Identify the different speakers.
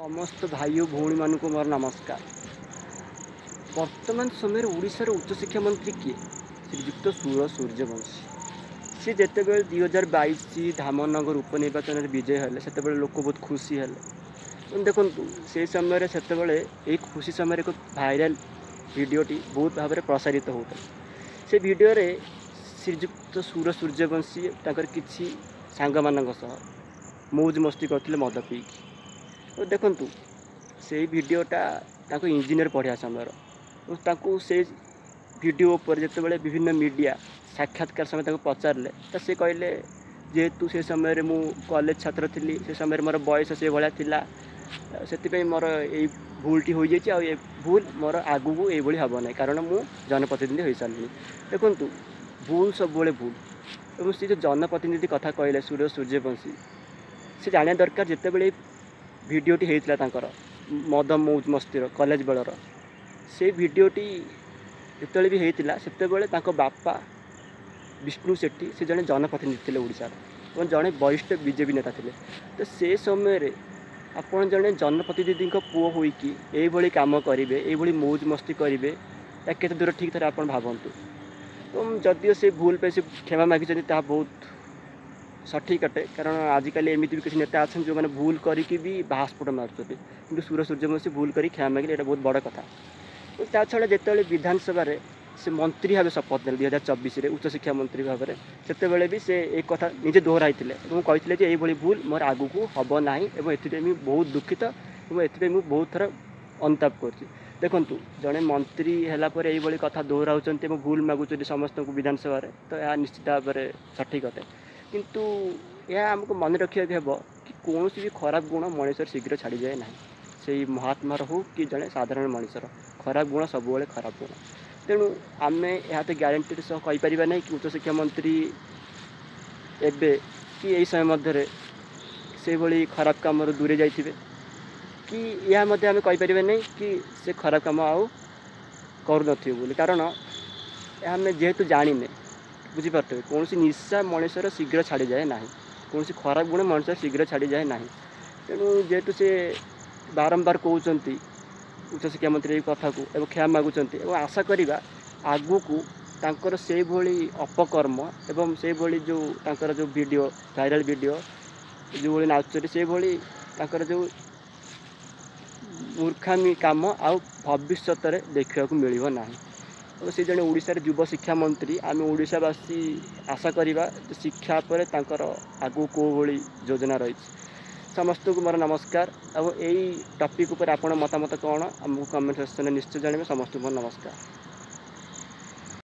Speaker 1: ସମସ୍ତ ଭାଇ ଓ ଭଉଣୀମାନଙ୍କୁ ମୋର ନମସ୍କାର। ବର୍ତ୍ତମାନ ସମୟରେ ଓଡ଼ିଶାର ଉଚ୍ଚଶିକ୍ଷା ମନ୍ତ୍ରୀ କିଏ? ଶ୍ରୀଯୁକ୍ତ ସୁର ସୂର୍ଯ୍ୟବଂଶୀ। ସେ ଯେତେବେଳେ 2022 ଧାମନଗର ଉପନିର୍ବାଚନରେ ବିଜୟ ହେଲେ, ସେତେବେଳେ ଲୋକ ବହୁତ ଖୁସି ହେଲେ। ଦେଖନ୍ତୁ, ସେଇ ସମୟରେ ସେତେବେଳେ ଏଇ ଖୁସି ସମୟରେ ଏକ ଭାଇରାଲ ଭିଡ଼ିଓଟି ବହୁତ ଭାବରେ ପ୍ରସାରିତ ହେଉଥିଲା। ସେ ଭିଡ଼ିଓରେ ଶ୍ରୀଯୁକ୍ତ ସୁର ସୂର୍ଯ୍ୟବଂଶୀ ତାଙ୍କର କିଛି ସାଙ୍ଗମାନଙ୍କ ସହ ମୌଜ ମସ୍ତି କରୁଥିଲେ ମଦ ପିଇକି। ଓ ଦେଖନ୍ତୁ, ସେଇ ଭିଡ଼ିଓଟା ତାଙ୍କ ଇଞ୍ଜିନିୟର ପଢ଼ିବା ସମୟର। ଏବଂ ତାଙ୍କୁ ସେ ଭିଡ଼ିଓ ଉପରେ ଯେତେବେଳେ ବିଭିନ୍ନ ମିଡ଼ିଆ ସାକ୍ଷାତକାର ସମୟ ତାଙ୍କୁ ପଚାରିଲେ, ତ ସେ କହିଲେ, ଯେହେତୁ ସେ ସମୟରେ ମୁଁ କଲେଜ ଛାତ୍ର ଥିଲି, ସେ ସମୟରେ ମୋର ବୟସ ସେଇଭଳିଆ ଥିଲା, ସେଥିପାଇଁ ମୋର ଏଇ ଭୁଲଟି ହୋଇଯାଇଛି, ଆଉ ଏ ଭୁଲ ମୋର ଆଗକୁ ଏଇଭଳି ହେବ ନାହିଁ, କାରଣ ମୁଁ ଜନପ୍ରତିନିଧି ହୋଇସାରିଲିଣି। ଦେଖନ୍ତୁ, ଭୁଲ ସବୁବେଳେ ଭୁଲ। ଏବଂ ସେ ଯେଉଁ ଜନପ୍ରତିନିଧି କଥା କହିଲେ ସୁର ସୂର୍ଯ୍ୟବଂଶୀ, ସେ ଜାଣିବା ଦରକାର, ଯେତେବେଳେ ଏଇ ଭିଡ଼ିଓଟି ହେଇଥିଲା ତାଙ୍କର ମଦ ମୌଜ ମସ୍ତିର କଲେଜ ବେଳର, ସେଇ ଭିଡ଼ିଓଟି ଯେତେବେଳେ ବି ହେଇଥିଲା, ସେତେବେଳେ ତାଙ୍କ ବାପା ବିଷ୍ଣୁ ସେଠୀ ସେ ଜଣେ ଜନପ୍ରତିନିଧି ଥିଲେ ଓଡ଼ିଶାର ଏବଂ ଜଣେ ବରିଷ୍ଠ ବିଜେପି ନେତା ଥିଲେ। ତ ସେ ସମୟରେ ଆପଣ ଜଣେ ଜନପ୍ରତିନିଧିଙ୍କ ପୁଅ ହୋଇକି ଏଇଭଳି କାମ କରିବେ, ଏଇଭଳି ମୌଜ ମସ୍ତି କରିବେ, ଏହା କେତେ ଦୂର ଠିକ୍, ଥରେ ଆପଣ ଭାବନ୍ତୁ। ଏବଂ ଯଦିଓ ସେ ଭୁଲ ପାଇଁ ସେ କ୍ଷମା ମାଗିଛନ୍ତି, ତାହା ବହୁତ ସଠିକ୍ ଅଟେ, କାରଣ ଆଜିକାଲି ଏମିତି ବି କିଛି ନେତା ଅଛନ୍ତି ଯେଉଁମାନେ ଭୁଲ କରିକି ବି ବାହାସ୍ଫୋଟ ମାରୁଛନ୍ତି। କିନ୍ତୁ ସୁର ସୂର୍ଯ୍ୟବଂଶୀ ଭୁଲ କରି କ୍ଷମା ମାଗିଲେ, ଏଇଟା ବହୁତ ବଡ଼ କଥା। ତା ଛଡ଼ା ଯେତେବେଳେ ବିଧାନସଭାରେ ସେ ମନ୍ତ୍ରୀ ଭାବେ ଶପଥ ନେଲେ 2024ରେ ଉଚ୍ଚଶିକ୍ଷା ମନ୍ତ୍ରୀ ଭାବରେ, ସେତେବେଳେ ବି ସେ ଏ କଥା ନିଜେ ଦୋହରାଇଥିଲେ ଏବଂ କହିଥିଲେ ଯେ ଏଇଭଳି ଭୁଲ ମୋର ଆଗକୁ ହେବ ନାହିଁ ଏବଂ ଏଥିପାଇଁ ମୁଁ ବହୁତ ଦୁଃଖିତ ଏବଂ ଏଥିପାଇଁ ମୁଁ ବହୁତ ଥର ଅନୁତାପ କରୁଛି। ଦେଖନ୍ତୁ, ଜଣେ ମନ୍ତ୍ରୀ ହେଲା ପରେ ଏଇଭଳି କଥା ଦୋହରାଉଛନ୍ତି ଏବଂ ଭୁଲ ମାଗୁଛନ୍ତି ସମସ୍ତଙ୍କୁ ବିଧାନସଭାରେ, ତ ଏହା ନିଶ୍ଚିତ ଭାବରେ ସଠିକ୍ ଅଟେ। କିନ୍ତୁ ଏହା ଆମକୁ ମନେ ରଖିବାକୁ ହେବ କି କୌଣସି ବି ଖରାପ ଗୁଣ ମଣିଷର ଶୀଘ୍ର ଛାଡ଼ିଯାଏ ନାହିଁ। ସେଇ ମହାତ୍ମାର ହଉ କି ଜଣେ ସାଧାରଣ ମଣିଷର, ଖରାପ ଗୁଣ ସବୁବେଳେ ଖରାପ ଗୁଣ। ତେଣୁ ଆମେ ଏହା ତ ଗ୍ୟାରେଣ୍ଟିର ସହ କହିପାରିବା ନାହିଁ କି ଉଚ୍ଚଶିକ୍ଷା ମନ୍ତ୍ରୀ ଏବେ କି ଏଇ ସମୟ ମଧ୍ୟରେ ସେଇଭଳି ଖରାପ କାମରୁ ଦୂରେଇ ଯାଇଥିବେ, କି ଏହା ମଧ୍ୟ ଆମେ କହିପାରିବା ନାହିଁ କି ସେ ଖରାପ କାମ ଆଉ କରୁନଥିବେ ବୋଲି, କାରଣ ଏହା ଆମେ ଯେହେତୁ ଜାଣିନେ। ବୁଝିପାରୁଥିବେ, କୌଣସି ନିଶା ମଣିଷର ଶୀଘ୍ର ଛାଡ଼ିଯାଏ ନାହିଁ, କୌଣସି ଖରାପ ଗୁଣ ମଣିଷର ଶୀଘ୍ର ଛାଡ଼ିଯାଏ ନାହିଁ। ତେଣୁ ଯେହେତୁ ସେ ବାରମ୍ବାର କହୁଛନ୍ତି ଉଚ୍ଚଶିକ୍ଷା ମନ୍ତ୍ରୀ ଏଇ କଥାକୁ ଏବଂ କ୍ଷମା ମାଗୁଛନ୍ତି, ଏବଂ ଆଶା କରିବା ଆଗକୁ ତାଙ୍କର ସେଇଭଳି ଅପକର୍ମ ଏବଂ ସେଇଭଳି ଯେଉଁ ତାଙ୍କର ଯେଉଁ ଭିଡ଼ିଓ ଭାଇରାଲ୍ ଭିଡ଼ିଓ ଯେଉଁଭଳି ନାଚୁଛନ୍ତି, ସେଇଭଳି ତାଙ୍କର ଯେଉଁ ମୂର୍ଖାମି କାମ ଆଉ ଭବିଷ୍ୟତରେ ଦେଖିବାକୁ ମିଳିବ ନାହିଁ। ଏବଂ ସେ ଜଣେ ଓଡ଼ିଶାର ଯୁବ ଶିକ୍ଷାମନ୍ତ୍ରୀ, ଆମେ ଓଡ଼ିଶାବାସୀ ଆଶା କରିବା ଶିକ୍ଷା ଉପରେ ତାଙ୍କର ଆଗକୁ କେଉଁ ଭଳି ଯୋଜନା ରହିଛି। ସମସ୍ତଙ୍କୁ ମୋର ନମସ୍କାର। ଆଉ ଏଇ ଟପିକ୍ ଉପରେ ଆପଣ ମତାମତ କ'ଣ, ଆମକୁ କମେଣ୍ଟ ସେକ୍ସନରେ ନିଶ୍ଚୟ ଜଣାଇବେ। ସମସ୍ତଙ୍କୁ ମୋର ନମସ୍କାର।